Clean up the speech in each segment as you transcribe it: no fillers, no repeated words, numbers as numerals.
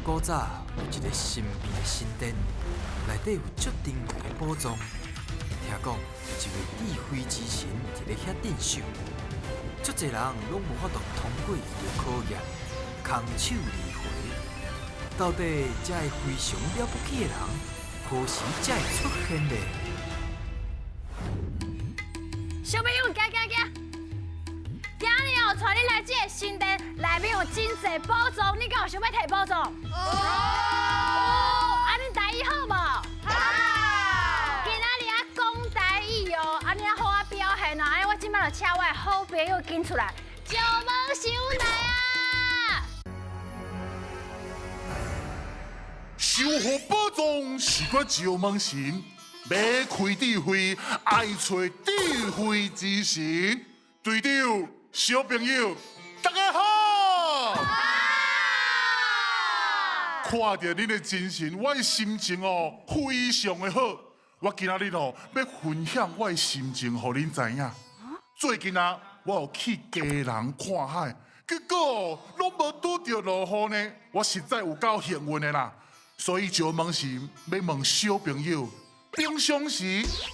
古早有一个神秘的神殿，内底有足珍贵的宝藏。听讲有一位智慧之神伫咧遐镇守，足济人拢无法度通过伊的考验，空手而回。到底这个非常了不起的人，何时才会出现呢？小朋友，行行行！今日哦，带你来这个神殿，内面有真济宝藏，你敢有想欲提宝藏？有。啊，恁台语好无？好。今仔日啊讲台语哦，按呢好啊表现哦，按呢我这摆就请我的好朋友紧出来，石门想来啊！收获宝藏是我石门神，欲开智慧，爱揣智慧之神。队长，小朋友，大家好！看到恁的精神，我的心情哦非常的好。我今仔日哦欲分享我的心情，予恁知影。最近啊，我有去基隆看海，结果拢无拄著落雨呢。我实在有够幸运的啦。所以石门神欲问小朋友，平常时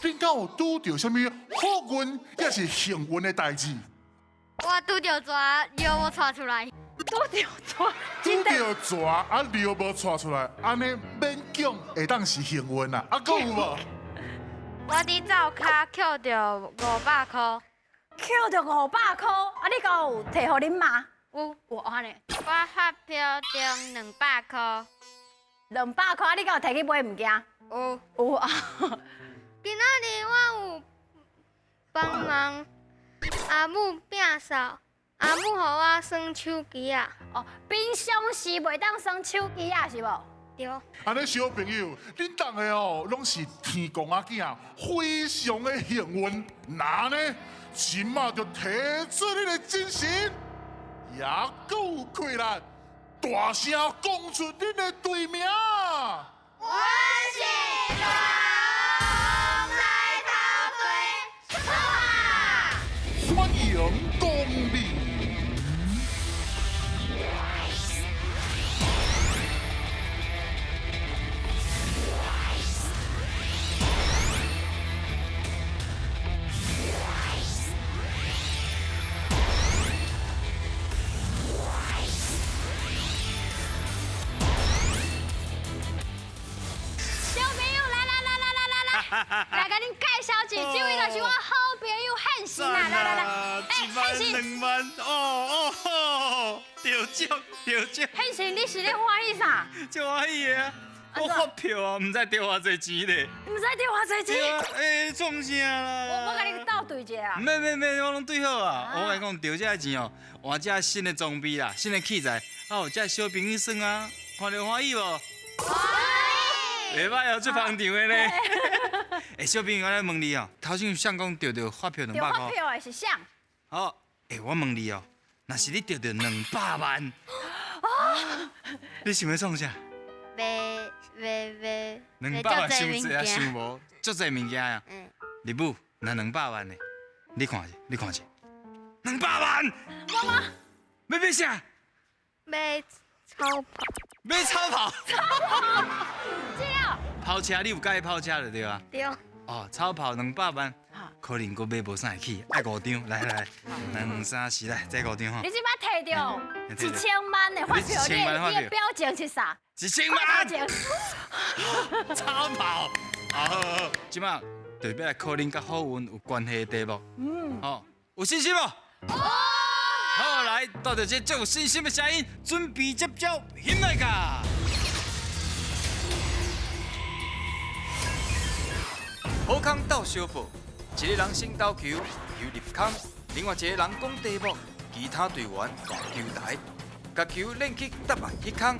恁敢有拄著啥物好运，抑是幸运的代志？我拄著蛇，尿无掣出来。拄著蛇，拄著蛇啊，尿无掣出来，按呢勉强会当是幸运啦。啊，阁有无？我伫灶跤捡著500箍。捡著500箍，啊，你敢有提予恁妈？有。有按呢？我发票中200箍。200箍，啊，你敢有提去买物件？有。有啊。今仔日我有帮忙阿母摒扫，阿母予我耍手机仔。哦，平常时袂当耍手机仔是无？对。按呢小朋友，恁逐个哦，拢是天公仔囝，非常的幸运。那呢，这马就提出恁的精神，也阁有气力，大声讲出恁的队名。我是大王来头队，出发！欢迎光临。小朋友，来来来来来来来，来共恁介绍一下，这位就是我好朋友汉神啊！来来来，欸，汉神，2万，哦哦吼，得奖得奖！汉神，你是咧欢喜啥？足欢喜的啊！我发票啊，毋知得偌济钱咧。毋知得偌济钱？欸，创啥啦？我共你斗对一下啊。免免免，我拢对好啊。我共你讲，得这个钱哦，换这新的装备啦，新的器材，啊有这小朋友耍啊，看著欢喜无？欢喜。袂歹哦，足捧场的咧。欸，小朋友，我来问你哦，头先谁讲得著发票200箍？发票的是谁？好，欸，我问你哦，若是你得著200万，你想欲创啥？买买买， 200万伤济啊，伤无？足济物件啊。嗯。立武，若200万的，你看者，你看者，200万。妈妈。欲买啥？买草跑。买草跑。草跑。这样。跑车，你有佮意跑车就对啊。对。哦，草跑200万，可能阁买无啥会起，爱5张，来来来，2、3、4，来，这5张吼。你这摆提著1000万的发票，你的表情是啥？ 1000万。草跑。好好好，这摆就欲来考恁佮好运有关系的题目。嗯。好，有信心无？有。好，来，带著这足有信心的声音，准备接招，起来噶！好康斗相报，一个人先投球，球入空；另外一个人讲题目，其他队员投球台，共球练去答案彼空，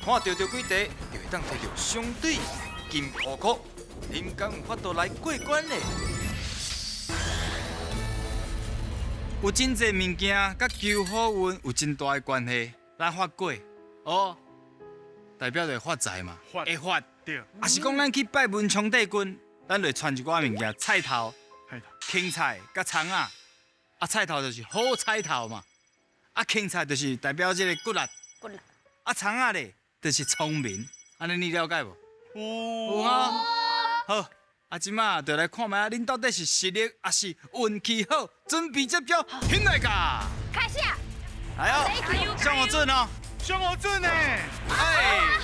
看著著几题，就会当提著相对的金箍箍。恁敢有法度来过关呢？有真济物件佮求好运有真大的关系。咱发粿哦，代表著发财嘛，会发。对。啊是讲咱去拜文昌帝君，咱就穿一寡物件，菜头、芹菜佮葱仔。啊，菜头就是好彩头嘛。啊，芹菜就是代表这个骨力。骨力。啊，葱仔咧，就是聰明。按呢你了解無？有。有啊。好，啊，這馬就來看覓啊，恁到底是實力抑是運氣好？準備接招，起來噶！開始啊！來哦，上好準哦，上好準呢！哎，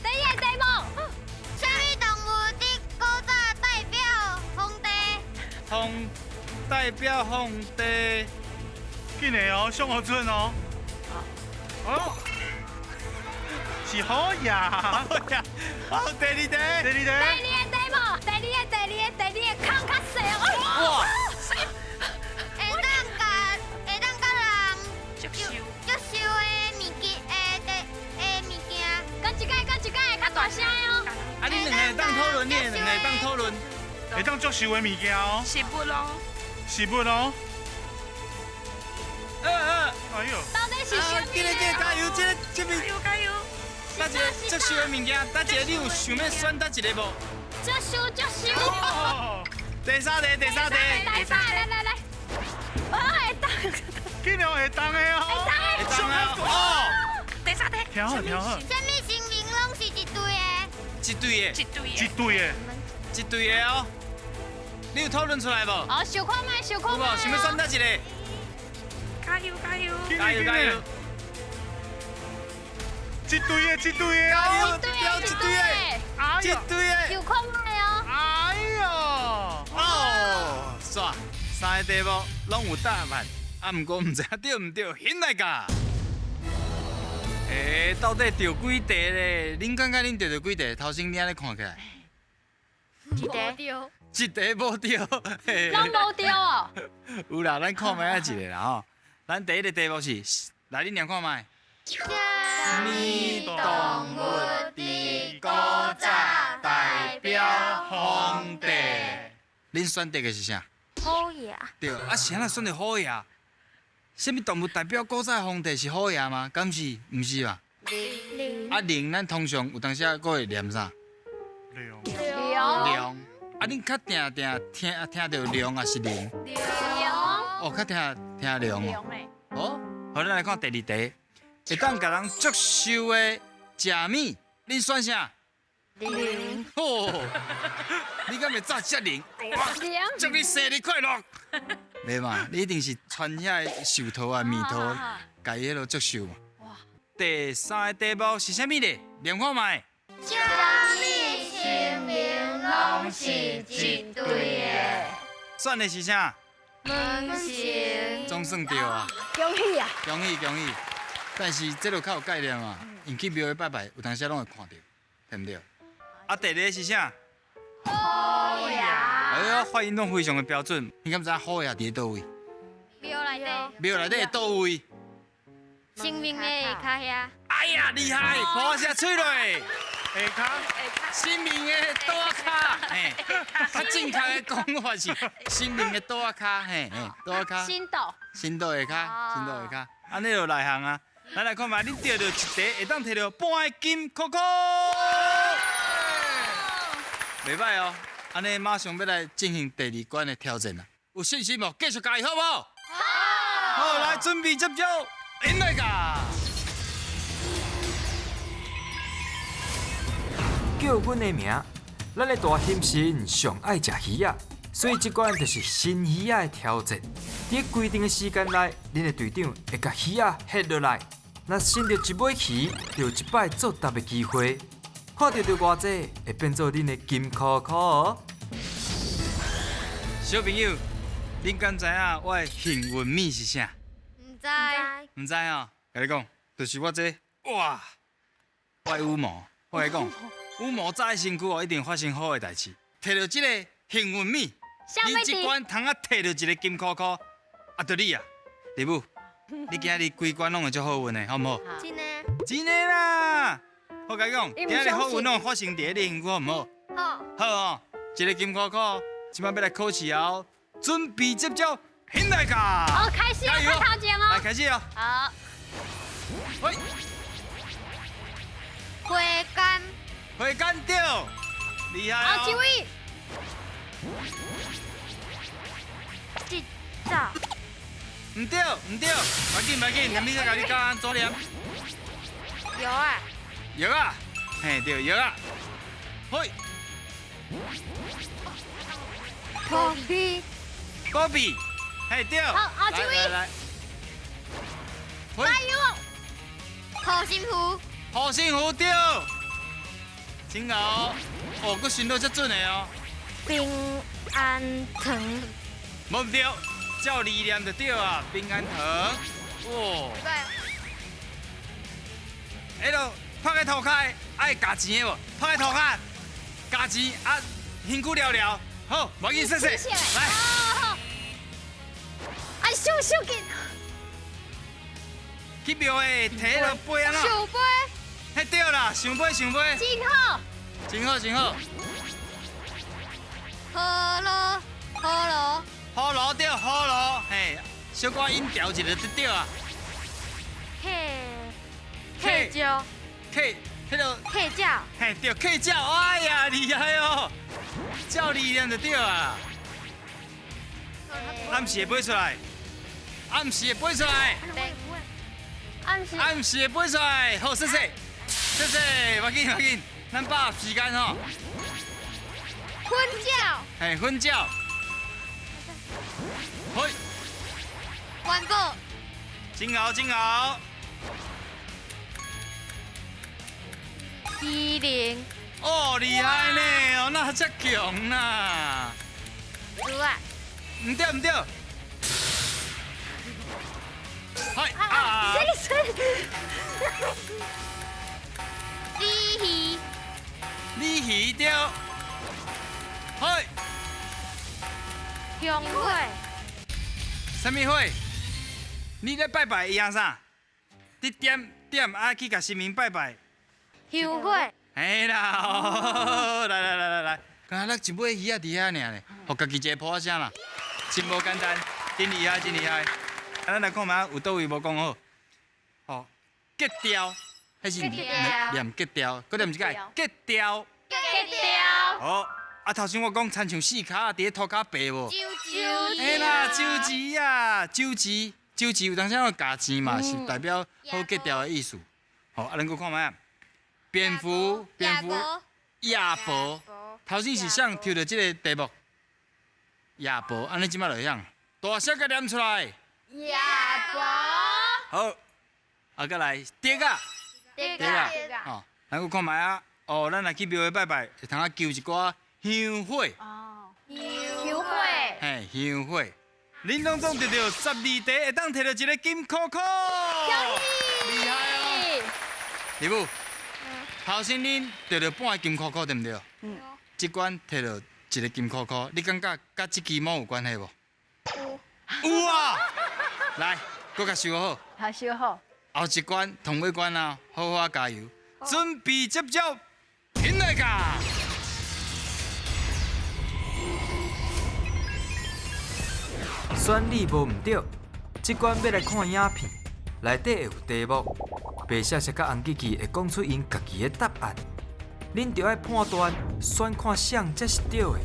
第一個題目，啥物動物佇古早代表皇帝？皇代表皇帝，緊的哦，上好準哦。哦，是虎爺。虎爺，好，第二題，第二題，第二個題目，第二個，第二個，第二個，空較細哦。哇！會當共人祝壽的物件，的物件。閣一擺，閣一擺，較大聲哦。啊，恁兩個會當討論，你兩個會當討論，會當祝壽的物件哦。食物咯。食物咯。哎呦！到底是啥物？緊緊加油！這個這邊。加油加油！哪一個祝壽的物件？哪一個你有想欲選哪一個無？祝壽祝壽。第三題，第三題。第三題，來來來。哦，會當。竟然會當的哦。會當的。會當的哦。第三題。聽好聽好。啥物神明攏是一對的？一對的。一對的。一對的。一對的哦。你有討論出來無？哦，想看覓，想看覓。有無？想欲選哪一個？加油加油！加油加油！一對的，一對的，加油！對，一對的，一對的。想看覓哦。哎呦！哦，煞三個題目攏有答案，啊，毋過毋知影對毋對，起來噶。欸，到底著幾題咧？恁感覺恁著著幾題？頭先你按呢看起來，一題。一題無著，攏無著哦。有啦，咱看覓仔一個啦吼。咱第一個題目是，來，恁念看覓。啥物動物佇古早代表皇帝？恁選擇的是啥？虎爺。對，啊是按怎選擇虎爺？啥物動物代表古早皇帝是虎爺嗎？敢是？毋是吧？龍。啊龍，咱通常有當時啊，閣會念啥？龍。龍。龍。啊，恁較定定聽聽著龍抑是龍？龍。哦，較聽聽龍哦。哦，好，咱來看第二題，會當共人祝壽的食物，恁選啥？龍。吼，你敢會早遮靈？祝你生日快樂。袂嘛，你一定是穿遐个壽桃啊、蜜桃，共伊彼落祝壽嘛。第三個題目是啥物咧？念看覓。啥物神明攏是一對的？選的是啥？門神。總算對啊！恭喜啊！恭喜恭喜！但是這就較有概念啊，因去廟裡拜拜，有當時攏會看著，對毋對？啊，第二個是啥？虎爺。哎呦，發音攏非常的標準。你敢知影虎爺佇佗位？廟內底。廟內底的佗位？神明的下跤遐。哎呀，厲害！鼓聲吹落。下跤。神明的桌仔跤，嘿，較正確的講法是神明的桌仔跤，嘿，嘿，桌仔跤。神桌。神桌下跤，神桌下跤，按呢就內行啊。咱來看覓，恁著著一題，會當提著半个金箍箍。袂䆀哦，按呢馬上欲來進行第二關的挑戰啦。有信心無？繼續加油，好無？好。好，來準備接招，引來噶。叫阮的名，咱的大侠神上愛食魚仔，所以這關就是新魚仔的挑戰。佇規定的時間內，恁的隊長會共魚仔翕落來，若伸著一尾魚，就有一擺作答的機會。看著著偌濟，會變做恁的金箍箍哦。小朋友，恁敢知影我的幸運物是啥？毋知。毋知哦，共你講，就是我這哇，我的羽毛，我共你講。羽毛紮佇身軀哦，一定發生好的代誌。提著這個幸運物，你這關通啊提著一個金箍箍，啊，就你啊，麗母，你今日規關攏會足好運的，好毋好？真的。真的啦！我共你講，今日好運攏發生佇你身軀，好毋好？好。好哦，一個金箍箍，這擺欲來考試哦，準備接招，起來噶！好，開始哦，開頭前哦。來開始哦。好。喂。花干。花干對，厲害哦。好，這位。一早。毋對，毋對，無要緊，無要緊，林醫生共你教按怎念。藥啊。藥啊，嘿對，藥啊，嘿。波比。波比，嘿對。好，後一位。來來。加油！護身符。護身符對。真𠢕，哦，閣尋到遮準的哦。平安糖。無毋對，照字念就對啊，平安糖。哇。彼落拍佇塗跤，愛加錢的無？拍佇塗跤，加錢啊，身軀了了。好，無要緊，謝謝。來。啊，收收緊。去廟的提彼落杯按怎？聖杯。嘿對啦，聖杯聖杯。真好。真好真好。葫蘆葫蘆。葫蘆對，葫蘆，嘿，小可音調一下就對啊。客客照。客，彼个。客照。嘿對，客照，哎呀，厲害哦，照字念就對啊。暗時會飛出來，暗時會飛出來。暗時。暗時會飛出來，好，謝謝，謝謝，無要緊無要緊，咱把握時間吼。瞓覺。嘿，瞓覺。嘿。環保。真𠢕真𠢕。機靈。哦，厲害呢，哦，那遮強啦。豬啊。毋對毋對。嗨啊！鯉魚。鯉魚對。嗨。香火。啥物火？你咧拜拜伊用啥？你點點啊去共神明拜拜。香火。嘿啦，來來來來來，敢若一尾魚仔佇遐爾呢，予家己一個噗仔聲啦，真無簡單，真厲害，真厲害。啊，咱來看覓有佗位無講好。吼，格調，彼是念格調，閣念一擺，格調。格調。好，啊頭先我講親像四跤佇咧塗跤爬無？周周。嘿啦，周錢啊，周錢，周錢有當時有加錢嘛，是代表好格調的意思。好，啊，咱閣看覓啊？蝙蝠，蝙蝠，夜婆，頭先是啥抽著這個題目？夜婆，按呢這擺就會曉，大聲共念出來。夜婆。好，啊，閣來，竹仔，竹仔，吼，咱閣看覓啊？哦，咱來去廟會拜拜，會通啊求一寡香火。哦，香火。嘿，香火。恁攏總得著12題，會當摕著一個金箍箍。厲害哦！李母。頭先恁摕著半個金箍箍對毋對？嗯。這關摕著一個金箍箍，你感覺佮這支帽有關係無？有。有啊！來，閣共收好。好，收好。後一關，同尾關啊，好好加油，準備接招，起來噶！選你無毋對，這關欲來看影片，內底會有題目。白雪雪佮紅吉吉會講出𪜶家己的答案，恁著愛判斷選看啥才是對的。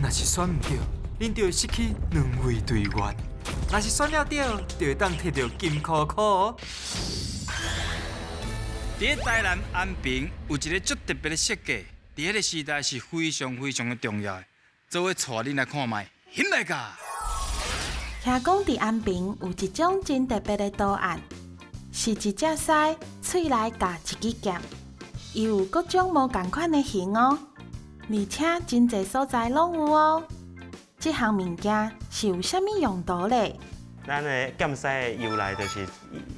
若是選毋對，恁就會失去兩位隊員；若是選了對，就會當摕著金箍箍哦。佇台南安平有一个足特別的設計，佇彼个時代是非常非常的重要的。做伙帶恁來看覓，起來噶！聽講佇安平有一種真特別的圖案。是一隻獅，喙內咬一支劍，伊有各種無仝款的形哦，而且真濟所在攏有哦。這項物件是有啥物用途咧？咱的劍獅的由來就是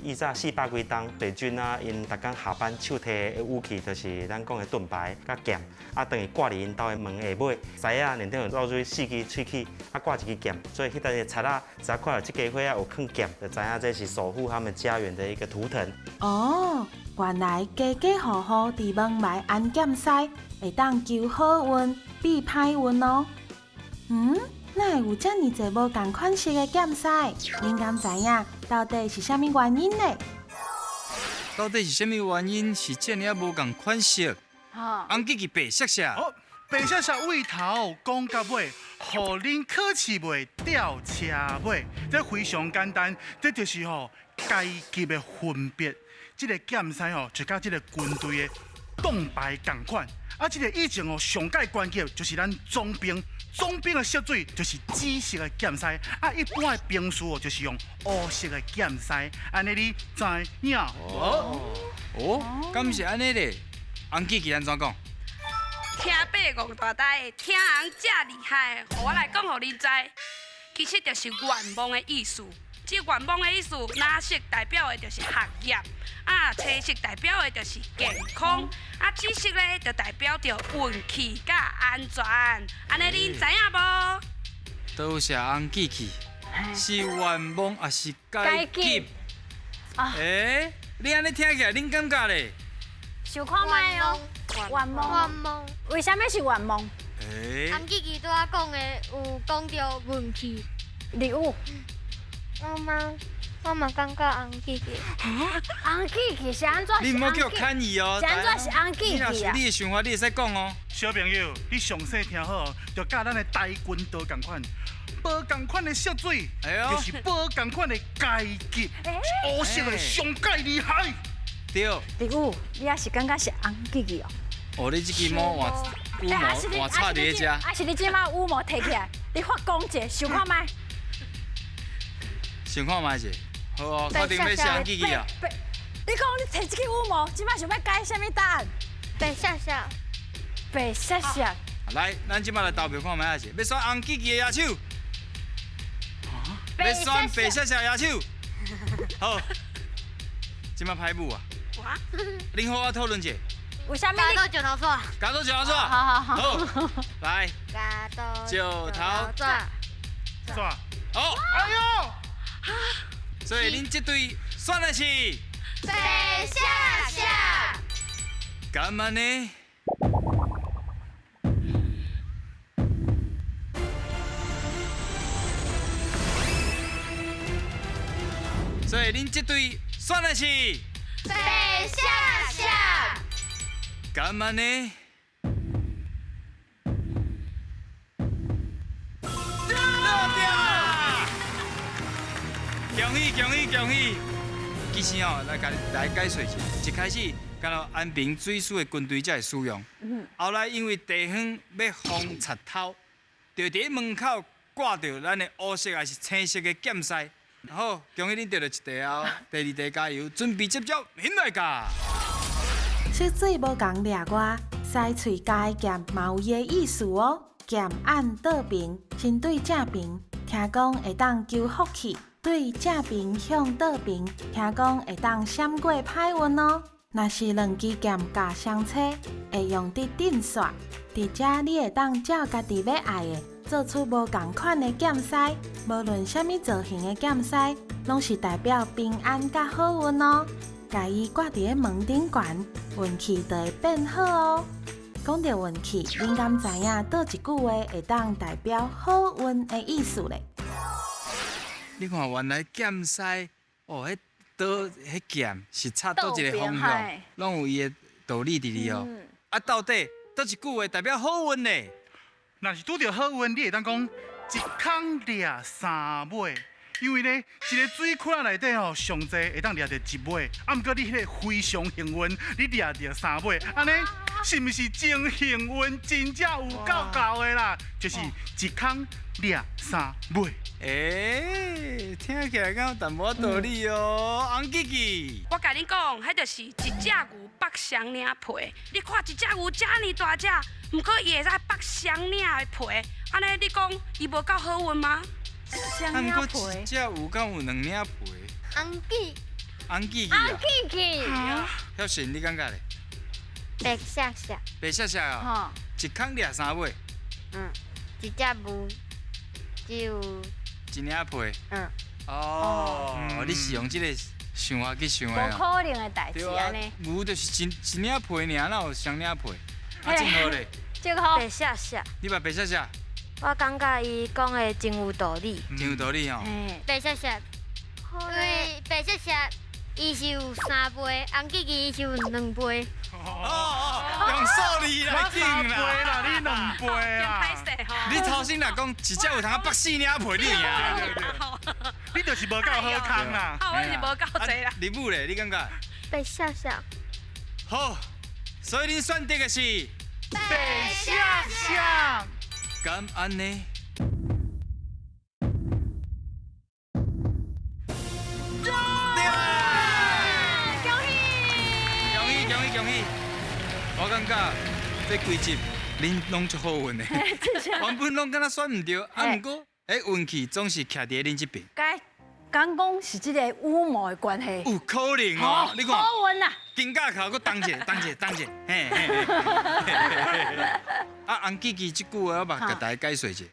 以早400幾冬，白軍啊，𪜶逐工下班手提的武器就是咱講的盾牌佮劍，啊，當伊掛佇𪜶兜的門下尾，獅仔面頂有露出四支喙齒，啊掛一支劍，所以彼陣的賊仔只要看著這家伙仔有囥劍，就知影這是守護他們家園的一個圖騰。哦，原來家家戶戶佇門內安劍獅，會當求好運、避歹運哦。嗯？哪會有遮爾濟無仝款式的劍獅？恁敢知影到底是啥物原因呢？到底是啥物原因是遮爾無仝款式？紅吉吉白雪雪。哦，白雪雪對頭講到尾，予恁考試袂吊車尾，這非常簡單，這就是吼階級的分別。這个劍狮吼，就佮這个军队的盾牌仝款。啊，这个以前哦，上盖关键就是咱总兵，总兵的色水就是紫色的剑狮，啊，一般的兵士哦，就是用乌色的剑狮。按呢你知影无？哦，敢是按呢咧？洪记记按怎讲？听伯戆大呆，听人遮厉害，予我来讲予恁知，其实就是愿望的意思。这愿望的意思，蓝色代表的就是学业，啊，青色代表的就是健康，啊，紫色咧就代表著运气佮安全。按呢恁知影无？多谢洪记记，是愿望抑是解禁？欸，你按呢听起来，恁感觉咧？想看觅哦，愿望。愿望。为啥物是愿望？欸，洪记记拄仔讲的有讲著运气。礼物。我嘛感觉洪记记。洪记记是按怎？你毋好叫牵伊哦。是按怎是洪记记啊？你若是你的想法，你会使讲哦。小朋友，你详细听好，就佮咱的台军刀仝款，无仝款的色水，就是无仝款的阶级，乌色的上盖厉害。对。礼物，你也是感觉是洪记记哦？哦，你这支毛换羽毛换插伫遮。啊是你这马羽毛提起来，你发光一下，想看觅。想看觅者，好哦，确定欲选洪记记啊？你讲你提这支羽毛，这摆想欲改啥物答案？白雪雪。白雪雪。来，咱这摆来投票看觅啊是，欲选洪记记的野手，欲选白雪雪野手。好，这摆歹舞啊。恁好好讨论者。为啥物？剪刀石头布。剪刀石头布。好好好。好，来。剪刀石头纸。纸。好。哎呦！所以恁这队选的是白雪雪。敢按呢？所以恁这队选的是白雪雪。敢按呢？恭喜恭喜恭喜！其实哦，来共来解说一下，一开始，敢若安平水师的军队才会使用。后来因为地方欲防贼偷，就伫门口挂著咱的乌色抑是青色的剑狮。好，恭喜恁得著一题哦，第二题加油，准备接招，免来教。色水无仝掠外，狮喙咬的剑嘛有伊的意思哦。剑按倒平，身对正平，听讲会当求福气。对正平向倒平，听讲会当闪过歹运哦。若是两支剑咬相切，会用得镇煞。伫遮你会当照家己欲爱的，做出无仝款的剑狮。无论啥物造型的剑狮，拢是代表平安佮好运哦。共伊挂伫咧门顶悬，运气就会变好哦。讲到运气，恁敢知影佗一句话会当代表好运的意思咧？你看，原来剑狮哦，彼刀、彼剑是插佗一个方向，拢有伊的道理伫里哦。啊，到底佗一句话代表好运呢？若是拄著好运，你会当讲一空掠三尾，因为呢，一个水窟仔内底吼，上济会当掠著一尾，啊，毋过你彼个非常幸运，你掠著三尾，按呢是毋是真幸运？真正有够够的啦，就是一空掠三尾。欸，听起来敢有淡薄仔道理哦，洪记记。我共恁讲，彼就是一只牛剥双领皮。你看一只牛遮尔大只，毋过伊会使剥双领的皮，按呢你讲伊无够好运吗？双领皮。一只牛敢有两领皮？洪记。洪记记啊。洪记记。晓信，你感觉咧？白雪雪。白雪雪啊。一空掠三尾。嗯，一只牛只有。一领皮。嗯。哦，你是用这个想法去想的无可能的代志按呢。牛就是一领皮尔，哪有双领皮？啊，正好咧。正好。白雪雪。你嘛白雪雪。我感觉伊讲的真有道理。真有道理吼。白雪雪，因为白雪雪伊是有三倍，洪记记伊是有两倍。哦哦，用数字来定啦，你两倍啦。你头先若讲一只有通剥四领皮，你赢。你就是无够好康啦。啊，我是无够济啦。林母咧，你感觉？白雪雪。好，所以恁选择的是白雪雪。敢按呢？对恭喜！恭喜恭喜恭喜！我感觉这几集恁拢足好运的，原本拢敢若选毋著，啊，毋过运气总是徛伫恁这边。该敢讲是这个羽毛的关系。有可能哦，你看。好运啊！肩胛头阁动一下，动一下，动一下，嘿嘿嘿。啊，洪记记这句话我嘛共大家解说一下，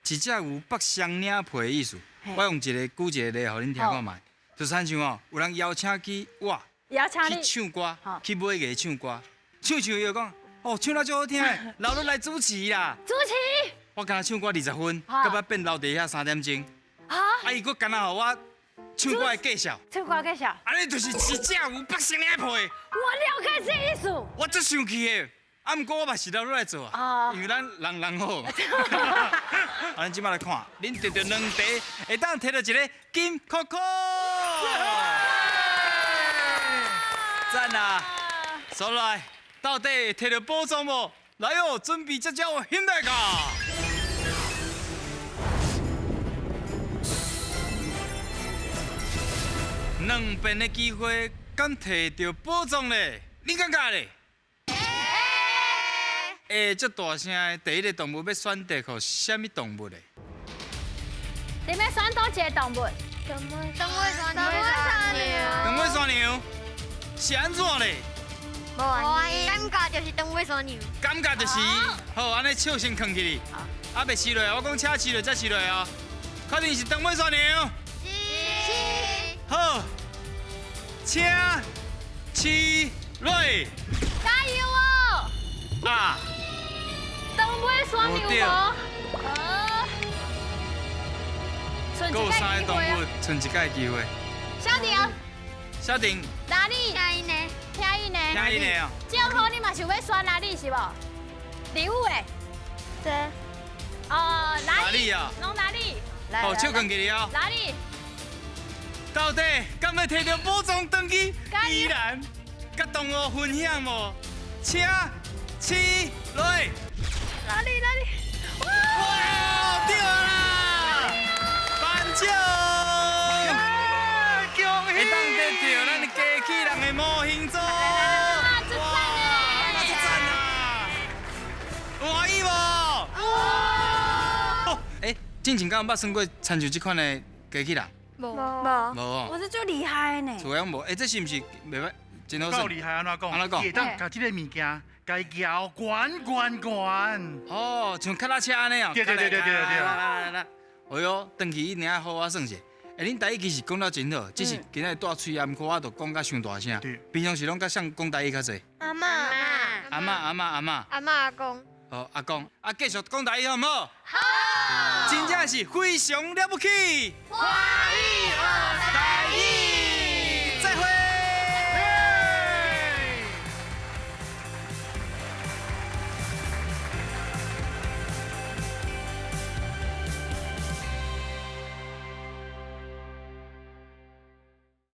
一只牛剥双领皮的意思。我用一个举一个例，予恁听看觅。就是亲像哦，有人邀请去我，邀请你去唱歌，去买艺唱歌，唱唱伊就讲，哦，唱得足好听的，留落来主持啦。主持。我敢若唱歌20分，到尾变留伫遐3点钟。啊，伊阁干焦予我唱歌的介绍。唱歌介绍。按呢就是一只牛剥双领皮。我了解这意思。我足生气的，啊，毋过我嘛是留落来做啊，因为咱人人好。啊，咱这摆来看，恁摕著两题，会当摕著一个金扣扣。赞啊！所来，到底会摕著宝藏无？来哦，准备这招现代卡。两遍的机会，敢摕著宝藏咧？你感觉咧？欸，这大声的第一个动物欲选择予啥物动物咧？你欲选佗一个动物？长尾长尾山牛。长尾山牛是按怎咧？无原因，感觉就是长尾山牛。感觉就是，好，按呢手先囥起去，啊，袂饲落来，我讲请饲落才饲落来哦。确定是长尾山牛？是。好，请饲落。加油哦！啊！长尾山牛无？阁有三个动物，賰一摆机会。小婷。小婷。哪里？听𪜶的。听𪜶的。听𪜶的哦。正好你嘛想欲选哪里是无？礼物的。对。哦，哪里啊？拢哪里？哦，手囥起来哦。哪里？到底敢欲摕著宝藏转去宜兰，佮同学分享无？请饲落。哪里哪里？哇！对啦！颁奖！恭喜！会当得著咱机器人的模型组。哇，足赞的！足赞啊！有欢喜无？哦！欸，之前敢有捌耍过亲像这款的机器人？无无哦。我这足厉害呢。厝内无，欸，这是毋是袂歹？真好耍。够厉害，按怎讲？按怎讲？会当共这个物件，共伊摇悬悬悬。哦，像脚踏车按呢哦。对对对对对对。来来来来，哎哟，转去一定爱好好耍者。欸，恁台语其实讲了真好，只是今仔日带喙罨，毋过我就讲甲伤大声。平常时拢佮谁讲台语较济？阿嬷。阿嬷阿嬷阿嬷。阿嬷阿公。好，阿公，啊，继续讲台语好毋好？好。真正是非常了不起。欢喜学台语。